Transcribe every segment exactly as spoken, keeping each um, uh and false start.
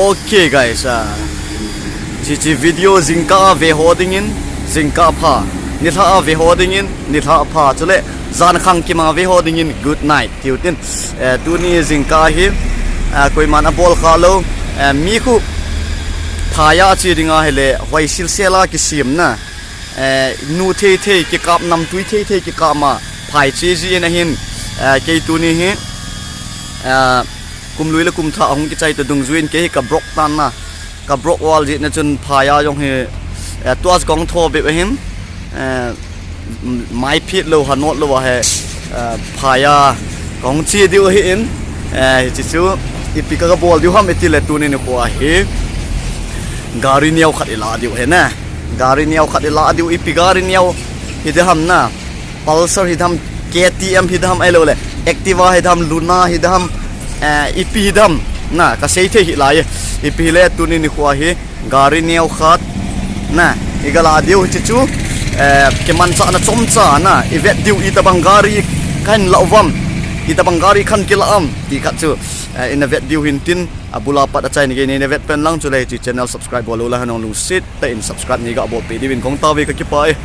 Okay guys, ah, hiche video jingkah a ve ho dingin jingkah pha, nilhah a ve ho dingin nilhah pha, chule jankhang kima ve ho dingin good night tiu tin. Eh, tuni jingkah hi, ah, koiman abol kha lou, eh, mi khu phaiya che ding ahile hoisil sela kisemna, eh, nu thei thei kikap, namtui thei thei kikap ma phai che ji in ahin, eh, kei tuni hi, eh, kum lui le kum thah ahung kichai toh dungjuiyin kei hi ka brok tan na. Ka brok val jeh na chun phaiya jong hi, eh, tua kong tho bep ahin, eh, mai phit lou, hanot lou ahi, eh, phaiya kong che diu ahin, eh, hiche chu ipi ka, ka bol diu ham iti le tuni nikho hi gari neo khat i la diu ahi na. Gari neo khat i la diu, ipi gari neo hi de ham na. Pulsar hi dam, K T M hi dam, ahilou le Activa hi dam, Luna hi dam, eh, ipi hi dam, na, ka sei thei hi lai. Ipi hi le tuni nikho hi gari neo khat, na, i ga la diu hiche chu, eh, kimanchahna chomcha, na, i vet diu itobang gari kahin la uvam, itobang gari kahin kila am, ti khat chu, eh, i na vet diu hin tin, abul a pat achaina gei nei na vet pen lang chule hiche channel subscribe bol lou la hon lungset tah in subscribe nei ga bol peh diuvin kong tao e ka kipah e.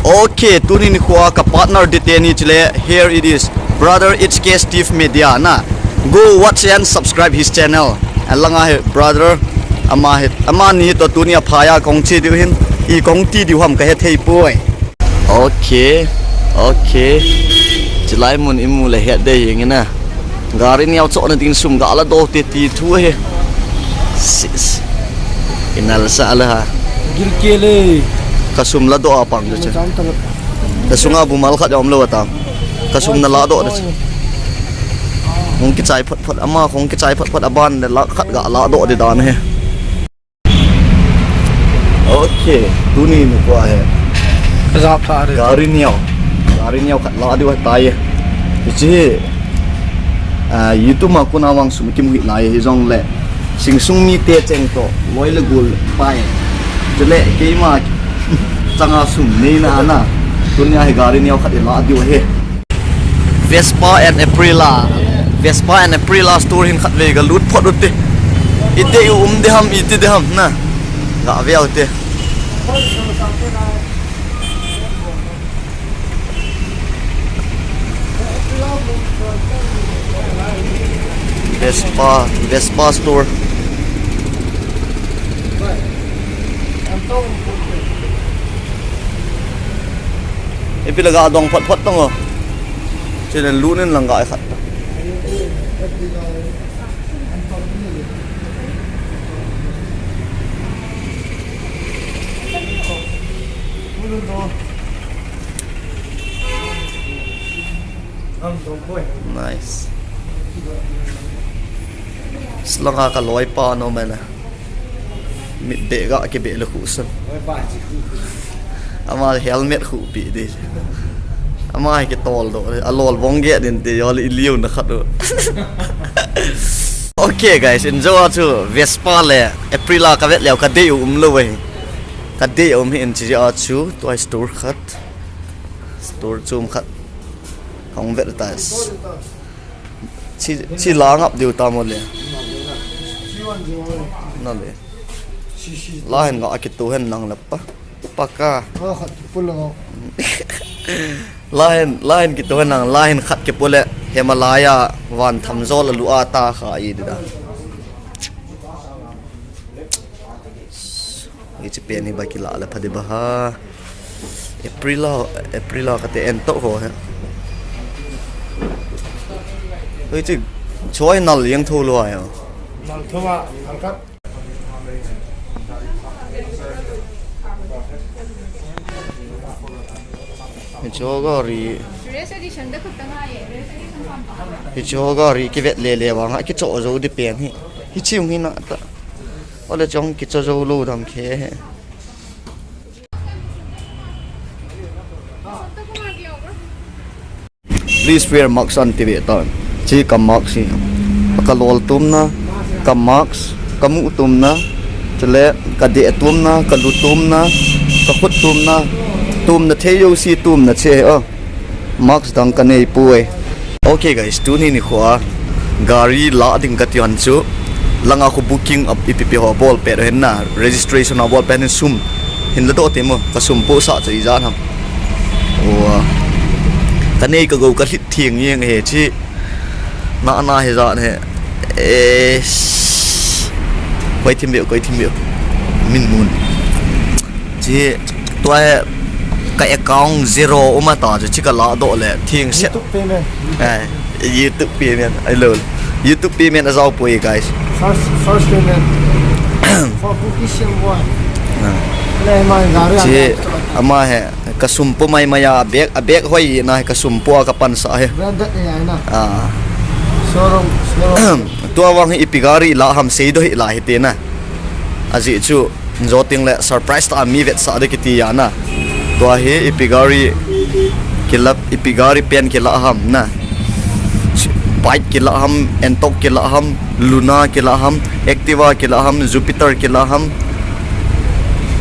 Okay, tuni nikho a ka partner di teni chule, here it is, brother H K Steve Media na. Go watch and subscribe his channel. Alang a hi brother, ama hi, amani hi toh tuni a phaiya kong che diu hin, i kong ti diu ham ka he thei poi. Okay, okay. Chilai mun i mu le het de jeng in na. Gari neo chohna ding sum ga la doh te ti thu ahi. Sis. I nalsah le ha. Gilkel e. Ka sum la doh a pang chu. Cham ta la. Ka sunga bumal khat jong um lou atam. Ka sum na la doh de. Hung kichai phot phot ama, hung kichai phot phot aban le lakh khat ga la doh de dan ahi. Okay, tuni nikho hi. Ka jap tha re. Gari neo. Gari neo khat la diu ahitai. Hiche hi, ah, YouTube ma kona vang sum kimu hi lai hijongle. Singsung mite cheng toh, loi le gol pai. Chule, keima changa sum neina na. Tunia hi gari neo khat i la diu ahi. Vespa and Aprilia. Vespa and Aprilia store hin khatvei ga lut phot u te. Iti u um de ham, iti de ham na. Ga ve u te. Vespa, Vespa store. Ipi la ga dong phot phot tong o. Chule lut in lang ga i khat. Nice. Slanga ka loipa nom e na. Mit beh ga kibeh le khu san. Ama helmet khu pi di. Ama hi kitol doh. A lol bong ge din te yo le i liu na khat u. Okay guys, in jo a chu Vespa le Aprilia ka vet leu ka dei u um lou ve. Ka dei um hi in chi a chu toy store khat. Store chum khat. Hong vet ta. Chi, chi la ngap diu ta mo le. Na le. La hin nga a kitu hen nang le pa. Pa ka. La hin, la hin kitu hen nang, la hin khat kipu le. Himalaya van tham zo la lu a ta kha i di da. Hiche pen hi ba kila le pha di ba ha. Aprilia, Aprilia kate en to ho he. Hiche choi nal yang tho lo ayo. Nal tho a, nal kap. Hiche gari. Hiche gari kivet le le vang a kicho zo di pen hi. Hiche hung hi na ta. Ole chong kicho zo lo dam khe he. Please wear mask an ti ve tan. Chi ka mask hi. Ka lol tumna, ka mask, ka mu tumna, chule ka de tumna, ka lu tumna, ka khut tumna, tumna thei yo si tumna che o. Mask dang ka nei poi. Okay guys, tuni nikho a gari la ding ka ti hon chu. Langa khu booking up ipi pi ho bol pet hin na, registration ho bol pet hin sum hin la doh te mo, ka sum po sa chu ijat ham. Wa. Ka nei ka go ka hit thiang jeng he chi. Na na he jat he. Eh. Koi thim be, koi thim be. Min mun. Chi tua he ka account zero uma ta chu chi ka la doh le thing set. YouTube payment. Eh, YouTube payment. Ai lo. YouTube payment a jao poi, guys. First, first payment. For Kuki Silver. Ah. Le mai gari. Chi ama he ka sum po mai mai a bag, a bag hoi na he ka sum po a ka pan sa he. Branded ni ai na. Ah. Showroom, showroom. Tua vang hi ipi gari la ham sei doh hi la hi te na. Ajeh chu, jo ting le surprise ta mi vetsah de kiti ya na. Tua hi ipi gari kila, ipi gari pen kila ham na. Bike kila ham, Ntorq kila ham, Luna kila ham, Activa kila ham, Jupiter kila ham,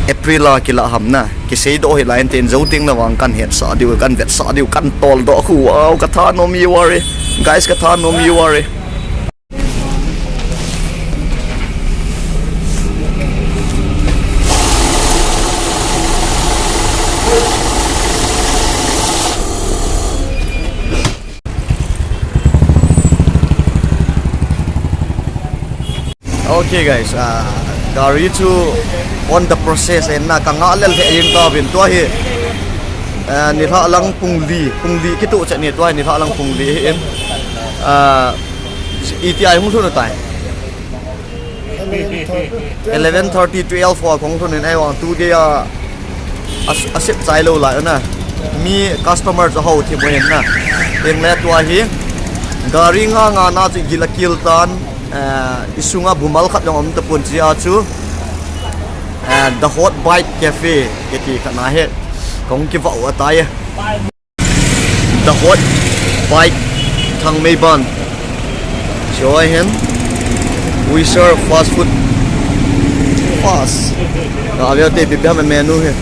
Aprilia kila ham na. Kisei doh hi la in ten jo ting na vang kan hetsah diu, kan vetsah diu, kan tol doh khu. Wow, ka thanom ji uve. Guys, ka thanom ji uve. Okay guys, ah, gari chu on the process ahin na, ka ngah lel lheh jeng tauvin tua hi, ah, nilhah lang pung li, pung li kitoh chet ni tua hi nilhah lang pung li ahin, ah, iti a hung lhun u tai. Eleven thirty, twelve a kong lhun in, ahivang tu gei a, a, a sep chai lou lai na. Mi customer chu hou thim u ahin na. Tengle tua hi gari nga nga na chu gil a kil tan, eh, i sunga bumal khat jong um tapon chia chu, eh, The Hot Bike Cafe kiti khat na hi kong kivah u atai. The Hot Bike Thangmeiban. Choi hen. We serve fast food. Fast. Ka ave te ipi ipi ham menu hi.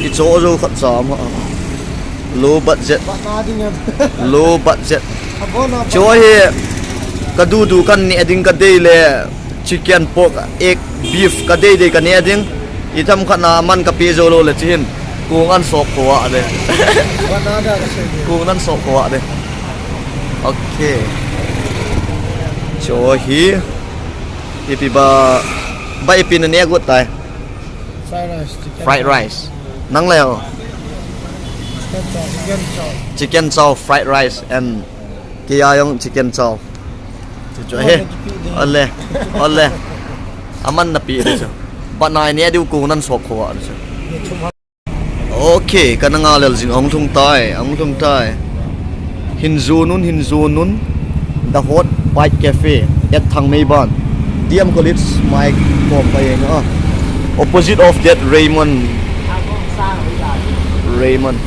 I cho jo khat cha ma. Low budget. Low budget. Choi hi. Ka du du kan ne ding ka dei le. Chicken, pork, egg, beef, ka dei dei ka ne ding. Itham khat na man ka pe jou lou le chi hin. Kong an sop kho a de. Kong an sop kho a de. Okay. Cho hi. Ipi ba, ba ipi na ne got tai. Fried rice, chicken. Fried rice. Nang le ho. Chicken chow, chicken chow. Chicken chow, fried rice and Kei a jong chicken chow. Chu chu he. Ole. Ole. Aman na pi de chu. Ba nai ne diu kong nan sop kho a de chu. Okay, ka na nga lel jing, ahung lhung tai, ahung lhung tai. Hin jon un, hin jon un. The Hot Bike Cafe at Thangmeiban. D M College mai kom pa jeng a. Opposite of that Raymond. Raymond.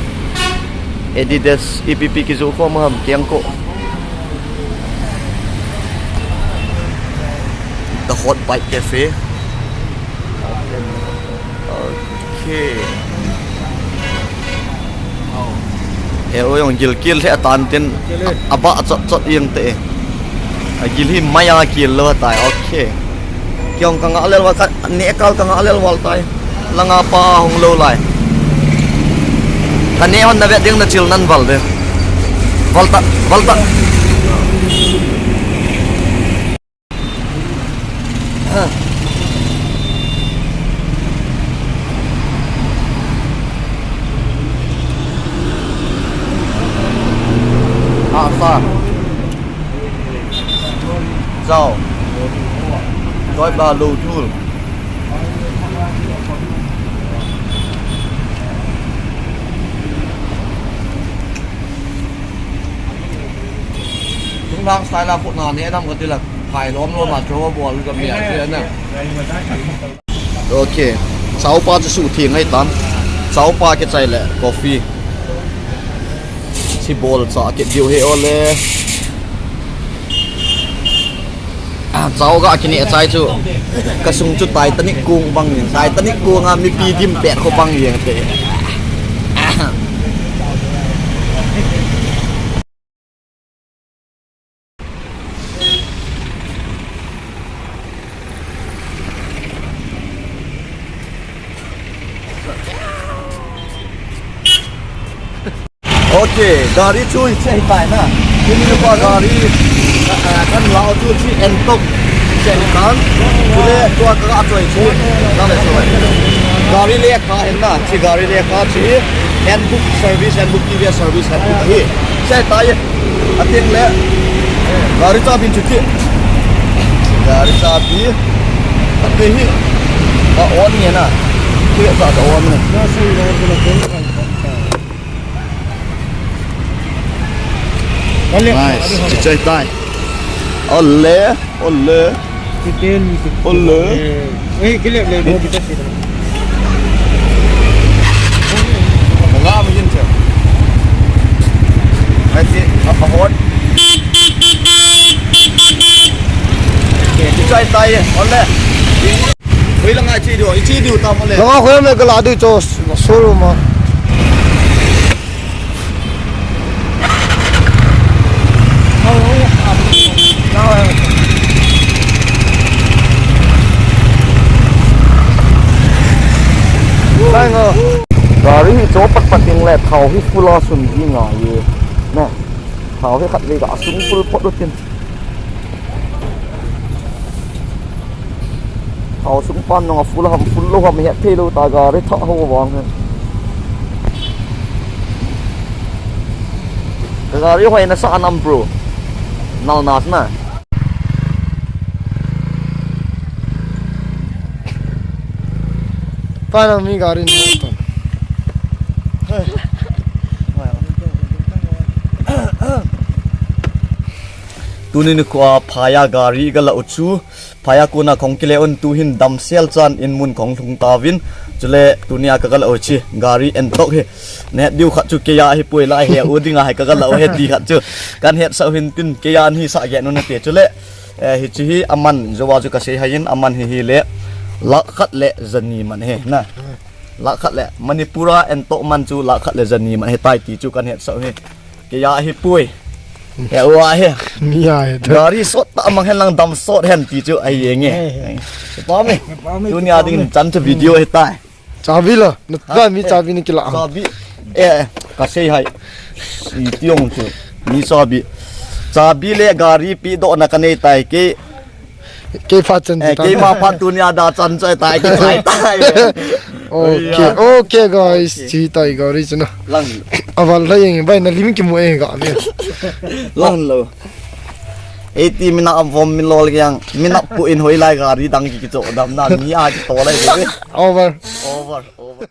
Adidas, ipi ipi kijoh khom ham, kiang ko. The Hot Bike Cafe. Okay. He o jong gil kil the atan tin a, aba chot chot jeng te. A gil hi maya kil lou tai. Okay. Kiong ka ngah lel val, ka ne kal ka ngah lel val tai. Langa pa hung lou lai. Ka ne hon na vet ding na chil nan val de. Val ta, val ta. Ha sa. Jao. Doi ba lo thul. Tung lang style a put na ne nam ka tila. Phai lom lom a throw ball ka mi a se na. Okay. Chaupa chu su thi ngai tan. Chaupa ke chai le coffee. Si bol cha ke diu he ole. Ah, chau ga kine chai chu. Ka sung chu Titanic kung bang ni. Titanic kung a mipi dim pet kho bang jeng te. Ah. Che, gari chu hiche hitai na. Tuni nikho gari, ah, ah, kan lau chu hiche Ntorq. Hiche hitan. Chule tua ka choi chu. Nale choi. Gari lekha hin na. Hiche gari lekha hiche. Handbook service, handbook T V S service, handbook hi. Hiche hitai. Ateng le. Gari chabi chu hiche. Gari chabi. Ate hi. A on nge na. Hiche cha cha on nge. Nice. Hiche hitai. Ole, ole. Ole. Eh, eh, kile le, mo kita sila. Nga mo yun siya. Kasi, a, a hot. Hiche hitai. Ole. Hoilang a hiche diu, hiche diu ta mo le. Langa khoyam le kala diu cho showroom a. Gari hi cho pat pat ding le thao hi full a sum ji ngai e. Na. Thao hi khatvei ga sum full phot u tin. Thao sung pan nong a full ham, full lou ham, het thei lou ta, gari thah ho vang hi. Ka gari hoi nasa anam, bro. Nal nas na. Pa nang mi gari na to. Tuni nikho a phai a gari ka la u chu, phai a kona khong kile un, tu hin damsel chan in mun khong lhung tauvin, chule tuni a ka ka la u chi, gari Ntorq hi. Nahet diu khat chu kei a hipoi, la he u ding a hi ka ka la u hi ti khat chu. Kan hetsah u hin tin kei a ni sa ge nu na te chule. Eh, hiche hi aman, jou a chu ka sei hai in, aman hi hi le, lakh khat le jani man hi, na. Lakh khat le, Manipur a Ntorq man chu lakh khat le jani man hi tai ti chu kan hetsah u hi. Kei a hipoi. He u a hi. Mi a hi. Gari sot ta mang hen lang dam sot hen ti chu ahi e nge. He, he. Pa mi. Pa mi, tuni a ding chan chu video hi tai. Chabi la, na, ha? Ba mi, eh, chabi ni kila. Chabi. Eh, eh, ka sei hai. I tiong chu. Mi chabi. Chabi le gari pi do na ka nei tai ke. Kei phat chan, eh, kei ma phat tuni a da chan choi tai, kei chai tai. Okay, okay, guys, okay. Chi tai gari chu na. Lang. Aval la yeng, bai na lim ki mu e ga ve. Lang lo. Eiti mina a vom mi lol yang, mina pu in hoi lai gari dang ki cho dam na, mi a ki to lai ve. Over. Over, over.